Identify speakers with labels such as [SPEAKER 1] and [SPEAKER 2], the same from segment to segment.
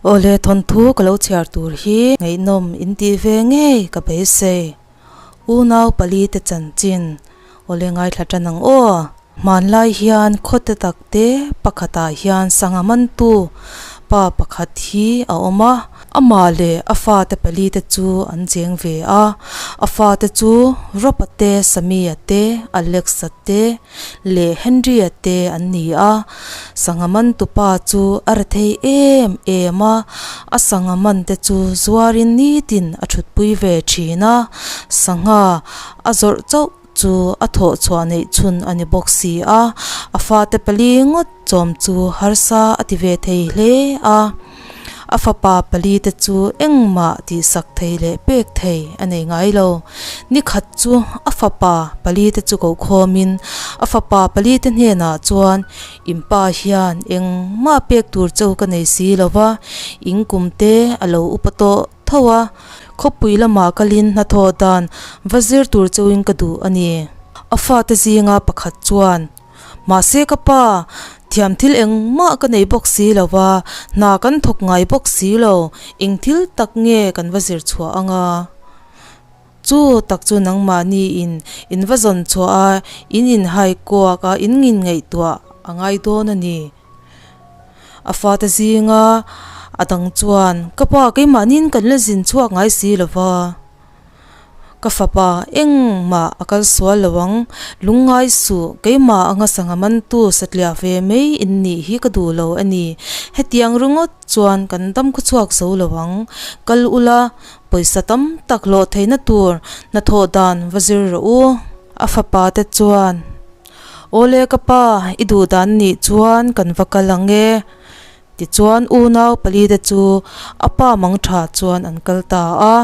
[SPEAKER 1] Awle thawnthu ka lo chhiar tur hi ngaihnawm in tih ve ngei ka beisei. Unau pali te chanchin awle ngaithla tan ang aw. Hmanlai hian khawte tak te pakhatah hian sangha mantu pa pakhat hi a awm a. Amah leh a fate pali te chu an cheng ve a. A fate chu Rob-a te, Sammy-a te, Alex-a te leh Henry-a te an ni a. Sangha mantu pa chu a re thei em em a, a sangha man te chu zuarin nitin a thutpui ve thin a. Sangha a zawrh chauh chu a thawh chhuah neih chhun a ni bawk si a, a fate pali ngawt chawm chu harsa a ti ve thei hle a. A fapa pali te chu engmah tihsak thei leh pek thei a nei ngai lo. Ni khat chu a fapa pali te chu kokhawmin a fapa pali te hnenah chuan in pa hian engmah pek tur cheu ka nei si lo va, in kum te a lo upa tawh tho a, khawpui lamah kalin hnathawh dan va zir tur cheuin ka duh a ni. A fate zinga pakhat chuan. Mahse ka pa, thiam thil engmah ka nei bawk si lo va, hna kan thawk ngai bawk si lo, eng thil tak nge kan va zir chhuah ang a? Chu tak chu nangmahni in in va zawn chhuah a, in inhai kuak a, in nginngaihtuah a ngai dawn a ni. A fate zinga a dang chuan, Ka pa, keimahniin kan la zin chhuak ngai si lo va. Ka fapa, engmah a kal sual lo ang, lungngai suh, keimah anga sangha mantu satliah ve mai in nih hi ka duh lo a ni. Hetiang ringawt chuan kan dam khawchhuak zo lo ang. Kal ula, pawisa tam tak hlawh theihna tur hnathawh dan va zir rawh u. A fapa te chuan, Awle ka pa, i duh dan nih chuan kan va kal ang e. Tichuan unau palite chu a pa mang tha chuan an kal ta a.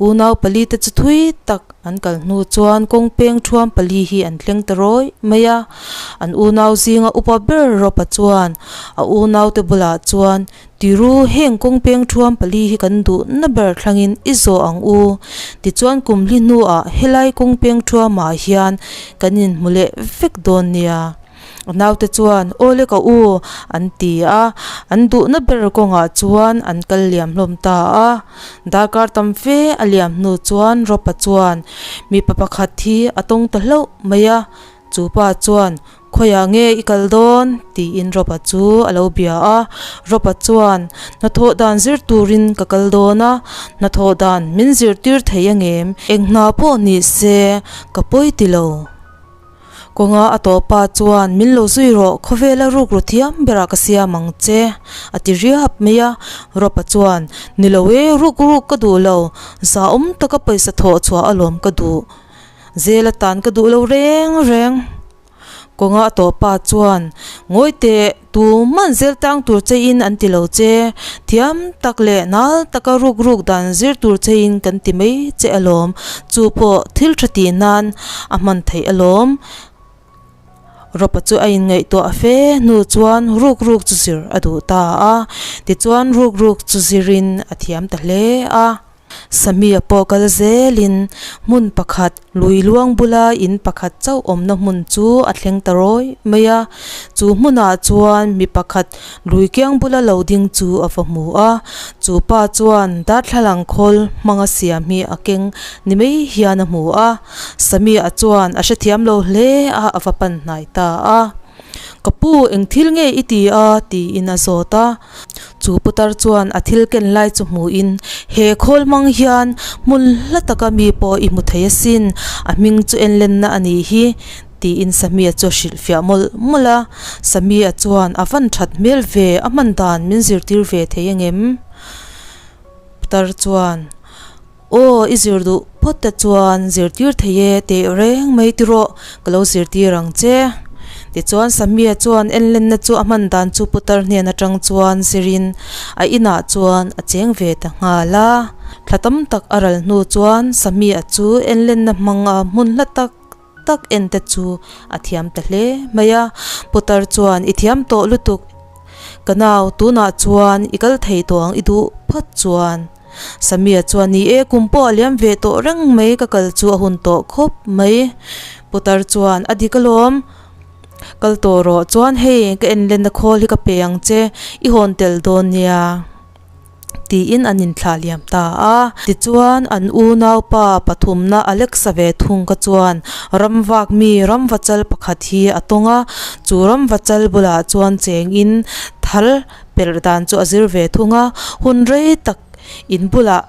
[SPEAKER 1] Unau palite chu thui tak an kal hnu chuan kawng peng thuam pali hi an thleng ta rawi mai a. An unau zinga upa ber Ropa chuan a unaute bulah chuan, Tiru, heng kawng peng thuam pali hi kan duhna ber thlangin i zawh ang u. Tichuan kum hli hnuah helai kawng peng thuamah hian kan inhmu leh vek dawn nia. A naute chuan, Awle ka u, an ti a. An duhna ber kawngah chuan an kal liam hlawm ta a. Darkar tam fe a liam hnu chuan Ropa chuan mipa pakhat hi a tawng ta hlauh mai a. Chu pa chuan, Khawiah nge i kal dawn? tiin Ropa chu a lo bia a. Ropa chuan, Hnathawh dan zir turin ka kal dawn a, hnathawh dan min zirtir thei angem? Eng hna pawh ni se ka pawi ti lo. Kawnga a tawhpa chuan, Min lo zui rawh, khawvela rukru thiam berah ka siam ang che, a ti riap mai a. Ropa chuan, Ni lo e, ruk ruk ka duh lo, zahawm taka pawisa thawh chhuah alawm ka duh. Zel atan ka duh lo reng reng. Kawnga a tawhpa chuan, Ngawi teh, Tuman zel tang tur che in an ti lo che, thiam tak leh nal taka ruk ruk dan zir tur che in kan ti mai che alawm, chu pawh thil tha tih nan a hman theih alawm. Ropa chu a inngaihtuah fe hnu chuan ruk ruk chu zir a duh ta a, tichuan ruk ruk chu zirin a thiam ta hle a. Samia pawh kal zelin hmun pakhat lui luang bula in pakhat chauh awmna hmun chu a thleng ta rawi mai a. Chu hmunah chuan mi pakhat lui kiang bula lo ding chu a va hmu a. Chu pa chuan darthlalang khawl hmanga siam hi a keng ni mai hian a hmu a. Samia chuan a hrethiam lo hle a, a va pan hnai ta a. Ka pu, eng thil nge i ti a? tiin a zawt a. Chu putar chuan a thil ken lai chu hmuhin, He khawl hmang hian hmun hla taka mi pawh i hmu thei asin, a hming chu enlenna a nih hi, tiin Samia chu a hrilhfiah mawlh mawlh a. Samia chuan, A van that hmel ve, a hman dan min zirtir ve thei angem? Putar chuan, Aw, i zir duh phawt te chuan zirtir thei e teh reng mai tiraw, ka lo zirtir ang che. Tichuan Samia chuan enlenna chu a hman dan chu putar hnen atang chuan zirin a inah chuan a cheng ve ta nghal a. Thla tam tak a ral hnu chuan Samia chu enlenna hmanga hmun hla tak tak en te chu a thiam ta hle mai a. Putar chuan i thiam tawh lutuk, ka nau tunah chuan i kal thei tawh ang i duh phawt chuan. Samia chuan, Ni e, kum pawh a liam ve tawh reng mai, ka kal chu a hun tawh khawp mai. Putar chuan, A dik alawm, kal tawh rawh. Chuan hei, ka enlenna khawl hi ka pe ang che, i hawn tel dawn nia. Tiin an inthlah liam ta a. Tichuan, an unaupa pathumna Alexa ve thung kha chuan ramvak mi ramvachal pakhat hi a tawng a, chu ramvachal bulah chuan chengin thal perh dan chu a zir ve thung a, hun rei tak in bulah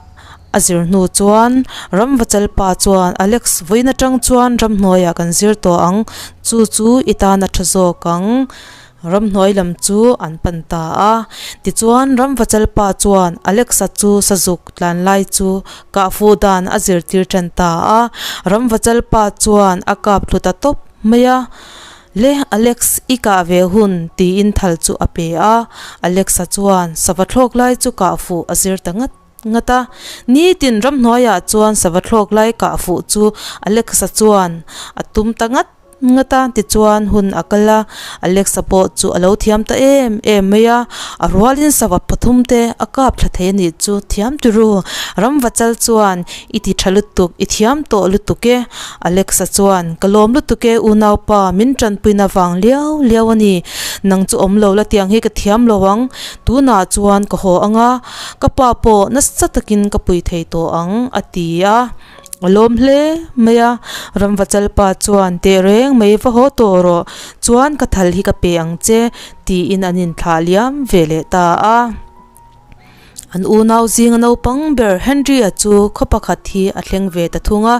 [SPEAKER 1] a zir hnu chuan ramvachal pa chuan Alex vawiin atang chuan ramhnuaiah kan zir tawh ang, chu chu i tan a tha zawk ang. Ramhnuai lam chu an pan ta a. Tichuan, Ramvachal pa chuan Alexa chu sazuk tlan lai chu kah fuh dan a zirtir tan ta a. Ramvachal pa chuan a kap thlu ta tawp mai a, Le Alex, i kah ve hun tiin thal chu a pe a. Alexa chuan sava thlawk lai chu kah fuh a zir ta ngat ngat a. Nitin ramhnuaiah chuan sava thlawk lai kah fuh chu Alexa chuan a tum ta ngat. Ngata tichuan hun a kal a, Alexa pawh chu a lo thiam ta em em mai a, a rualin sava pathum te a kap thla thei a nih chu thiam turu. Ramvachal chuan i ti tha lutuk, i thiam tawh lutuk e. Alexa chuan ka lawm lutuk e unaupa, min tanpuina vang liau liau a ni. Nang chu awm lo la tiang hi ka thiam lo ang, tunah chuan ka haw ang a, ka pa pawh nasa takin ka pui thei tawh ang a ti a. A lawm hle mai a, Ramvachal pa chuan teh reng mai va haw tawh rawh, chuan ka thal hi ka pe ang che tiin an inthlah liam ve leh ta a. An unau zinga naupang ber Henry-a chu khaw pakhat hi a thleng ve ta thung a,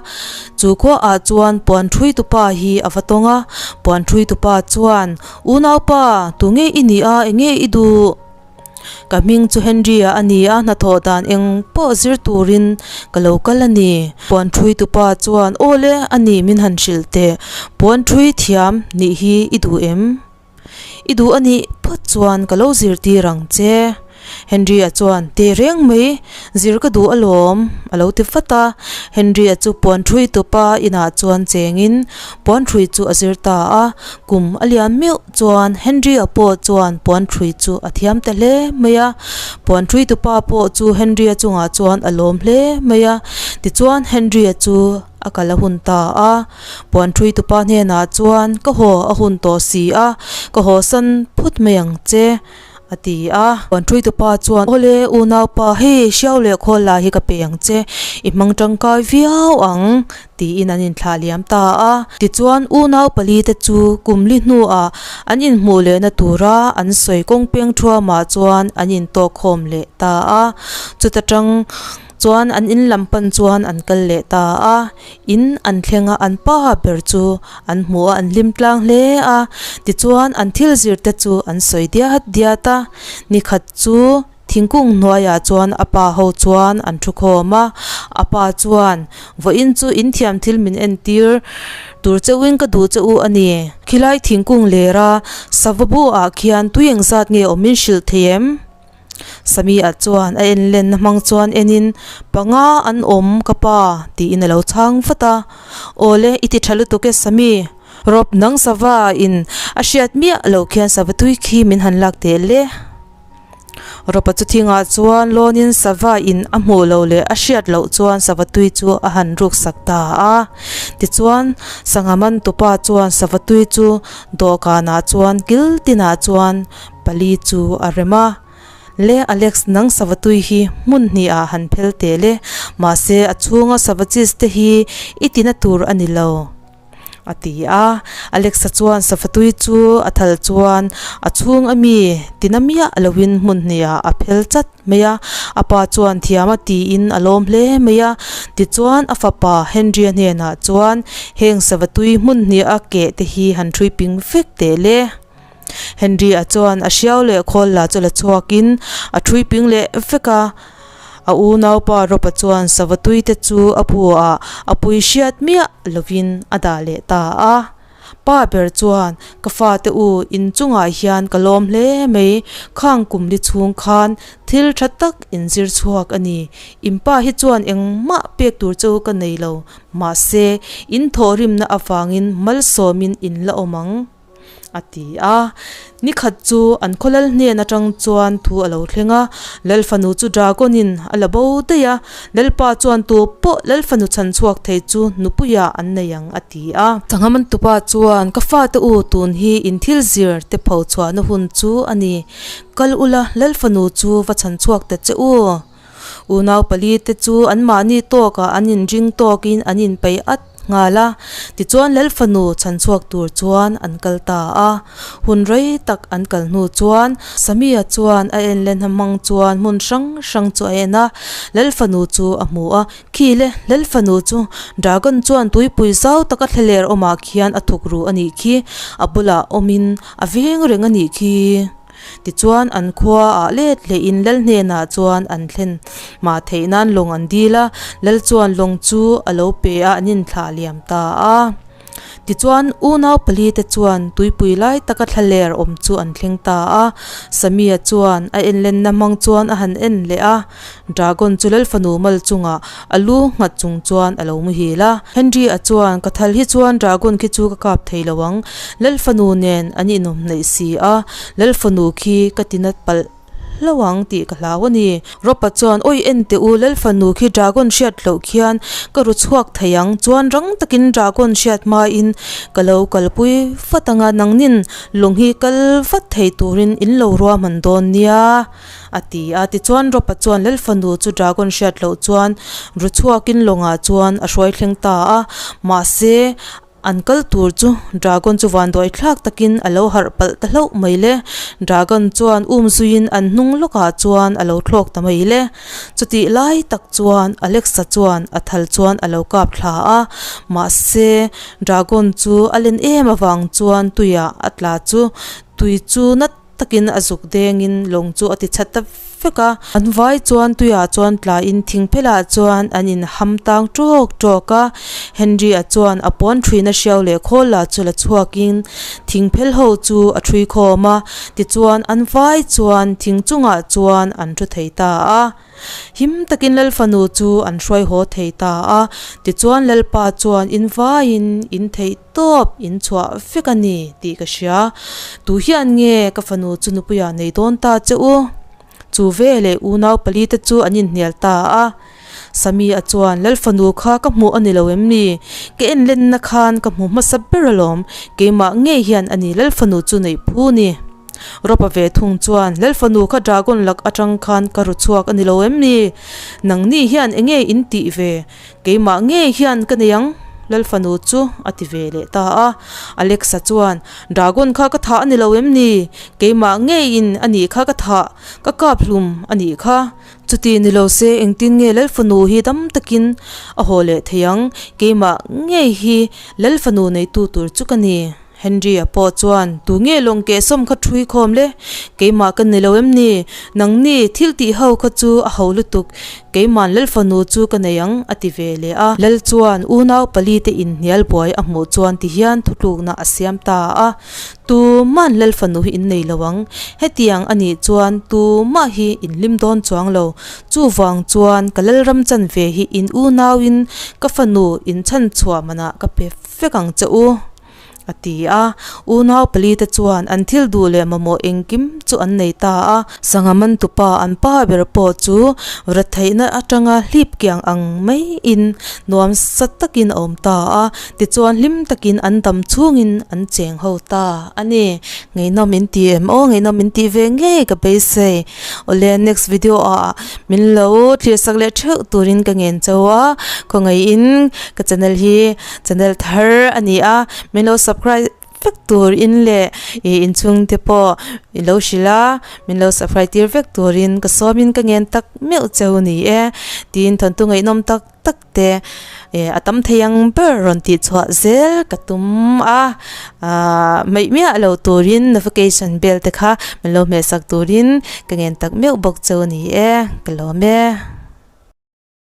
[SPEAKER 1] chu khuaah chuan puan ṭhui tupa hi a va tawng a, puan ṭhui tupa chuan, Unaupa, tunge i nih a, enge i duh? Ka hming chu Henry-a a ni a, hnathawh dan eng pawh zir turin ka lo kal a ni. Puan ṭhui tupa chuan, Aw le, a ni min han hrilh teh. Puan ṭhui thiam nih hi i duh em? I duh a nih phawt chuan ka lo zirtir ang che. Henry-a chuan, Teh reng mai, zir ka duh alawm, a lo ti vat a. Henry-a chu puan ṭhui tupa inah chuan chengin puan ṭhui chu a zir ta a, kum a lian meuh. Chuan Henry-a pawh chuan puan ṭhui chu a thiam ta hle mai a, puan ṭhui tupa pawh chu Henry-a chungah chuan a lawm hle mai a, tichuan Henry-a chu a kal a hun ta a, puan ṭhui tupa hnenah chuan ka haw a hun tawh si a, ka haw san phut mai ang che. A ti a, puan ṭhui tupa chuan Awle unaupa hei hriau leh khawl lah hi ka pe ang che, i hmang tangkai viau ang tiin an inthlah liam ta a. Tichuan unau pali te chu kum li hnuah an inhmuh lehna tura an sawi kawng peng thuamah chuan an intawk khawm leh ta a, chuta tang chuan an in lam pan chuan an kal leh ta a. In an thleng a, an pa ber chu an hmu a, an hlim tlang hle a. Tichuan an thil zir te chu an sawi diat diat a, nikhat chu thingkung hnuaiah chuan a pa ho chuan an thu khawm a, a pa chuan vawiin chu in thiam thil min entir tur cheuhin ka duh che u a ni. Khilai thingkung lera sava bu ah khian tui engzat nge awm in hrilh thei em? Samia chuan a en lenna hmang chuan enin, Panga an awm ka pa, tiin a lo chhang vat a. Awle, i ti tha lutuk e Sami. Rob nang sava in a hriat miah loh khian sava tui khi min han lak teh le. Rob-a chu thingah chuan lawnin sava in a hmuh loh leh a hriat loh chuan sava tui chu a han ruk sak ta a. Tichuan, sangha man tupa chuan sava tui chu dawhkanah chuan kil tinah chuan Pali chu a rem a, Le Alex nang sava tui hi hmun hnih ah han phel teh le, mahse a chhunga sava cheese te hi i tina tur a ni lo a ti a. Alex-a chuan sava tui chu a thal chuan a chhung a mi tina miah loin hmun hnih ah a phel chat mai a, a pa chuan thiam a tiin a lawm hle mai a. Tichuan a fapa Henry-a hnenah chuan heng sava tui hmun hnih a keh te hi han hrui ping vek teh le. Henry-a chuan a hriau leh khawl la chu la chhuakin a ṭhui ping leh vek a. A unaupa Rob-a chuan sava tui te chu a bu-ah a pui hriat miah lovin a dah leh ta a. Pa ber chuan, Ka fate u, in chungah hian ka lawm hle mai, khang kum li chhung khan thil ṭha tak in zir chhuak a ni. In pa hi chuan engmah pek tur chu ka nei lo, mahse, in thawhrimna avangin malsawmin in la awm ang. A ti a. Ni khat chu an khaw lal hnen atang chuan thu a lo thleng a, Lal fanu chu Dragon in a la bo daih a, Lalpa chuan tu pawh Lal fanu chhan chhuak thei chu nupuiah an nei ang a ti a. Sangha mantupa chuan ka fate u tun hi in thil zir te pho chhuahna hun chu a ni, kal ula Lal fanu chu va chhan chhuak ta che u. Unau palite chu anmahni tawkah an inring tawkin an inpeih at nghal a, tichuan Lal fanu chhanchhuak tur chuan an kal ta a. Hun rei tak an kal hnu chuan Samia chuan a en len hmang chuan hmun hrang hrang chu a en a, Lal fanu chu a hmu a, Khi le, Lal fanu chu Dragon chuan tuipui zau taka thlaler awmah khian a thuk ru a nih khi, a bulah awmin a veng reng a nih khi. Tichuan, an khuaah let lehin Lal hnenah chuan an thlen mah theih nan lawng an dil a, Lal chuan lawng chu a lo pe a, an inthlah liam ta a. Tichuan, unau palite chuan tuipui lai taka thlaler awm chu an thleng ta a. Samia chuan a enlenna hmang chuan a han en leh a. Dragon chu Lal fanu mal chungah a lu nghat chung chuan a lo muhil a. Henry-a chuan, Ka thal hi chuan Dragon khi chu ka kap thei lo ang. Lal fanu nen an inawm hnaih si a, Lal fanu khi ka ti nat palh hlauh ang tih ka hlau a ni. Ropa chuan, Awi en teh u, Lal fanu khi Dragon hriat loh khian ka ru chhuak thei ang. Chuan rang takin Dragon hriat hmain ka lo kalpui vat ang a, nangnin lawng hi kal vat thei turin in lo ruahman dawn nia. A ti a, tichuan Ropa chuan Lal fanu chu Dragon hriat loh chuan ru chhuakin lawngah chuan a hruai thleng ta a, mahse an kal tur chu Dragon chu vanduai thlak takin a lo harh palh ta hlauh mai le. Dragon chuan um zuiin an hnung lawkah chuan a lo thlawk ta mai le. Chutih lai tak chuan Alexa chuan a thal chuan a lo kap thla a, mahse Dragon chu a len em avang chuan tuiah a tla chu tui chu nat takin a zuk dengin lawng chu a ti chat ta vek a. An vai chuan tuiah chuan tlaiin thing phelah chuan an in ham tang tawk tawk a. Henry-a chuan a pawn thuina hriau leh khawl lah chu la chhuakin thing phel ho chu a thui khawm a. Tichuan an vai chuan thing chungah chuan an thu thei ta a. Him takin Lal fanu chu an hruai haw thei ta a. Tichuan Lalpa chuan in vaiin in theih tawp in chhuah vek a ni tih ka hria. Tu hian nge ka fanu chu nupuiah nei dawn ta che u? Chu veleh unau palite chu an inhnial ta a. Samia chuan, Lal fanu kha ka hmuh a ni lo em ni? Ka en lenna khan ka hmu hmasa ber alawm. Keimah ngei hian a ni Lal fanu chu neih phu ni. Ropa ve thung chuan, Lal fanu kha dragon lak atang khan ka ru chhuak a ni lo em ni? Nangni hian eng nge in tih ve? Keimah ngei hian ka nei ang, Lal fanu chu a ti ve leh ta a. Alexa chuan, Dragon kha ka thah a ni lo em ni? Keimah ngeiin a nih kha ka thah, ka kap hlum a nih kha. Chuti ni lo se engtin nge Lal fanu hi dam takin a haw leh thei ang? Keimah ngei hi Lal fanu neitu tur chu ka ni. Henry-a pawh chuan, Tu nge lawng kehsawm kha ṭhui khawm le? Keimah ka ni lo em ni? Nangni, thil tih ho kha chu a ho lutuk. Keima'n Lal fanu chu ka nei ang, a ti ve leh a. Lal chuan unau palite inhnial buai a hmuh chuan ti hian thutlukna a siam ta a, Tuma'n Lal fanu hi in nei lo ang. Hetiang a nih chuan tumah hi in hlim dawn chuang lo. Chuvang chuan ka Lalram chanve hi in unauin ka fanu inchhanchhuah manah ka pe vek ang che u. A ti a. Unau palite chuan an thil duh leh mamawh engkim chu an nei ta a. Sangha mantupa an pa ber pawh chu retheihna atanga hlip kiang ang maiin nuam sa takin a awm ta a. Tichuan hlim takin an dam chhungin an cheng ho ta a ni. Ngeihnawm in ti em aw? Ngeihnawm in tih ve ngei ka beisei. Awle next video ah min lo thlir sak leh theuh turin ka ngen chauh a. Khawngaihin ka channel hi Channel thar a ni a, min lo subscribe vek tur in leh ih inchhung te pawh i lo hrilh a, min lo subscribe tir vek turin ka sawm in ka ngen tak meuh cheu ni e. Tin thawnthu ngaihnawm tak tak te ih a tam thei ang ber rawn tih chhuah zel ka tum a, ahh hmeih miah lo turin notification bell te kha min lo hmeh sak turin ka ngen tak meuh bawk cheu ni e, ka lawm e.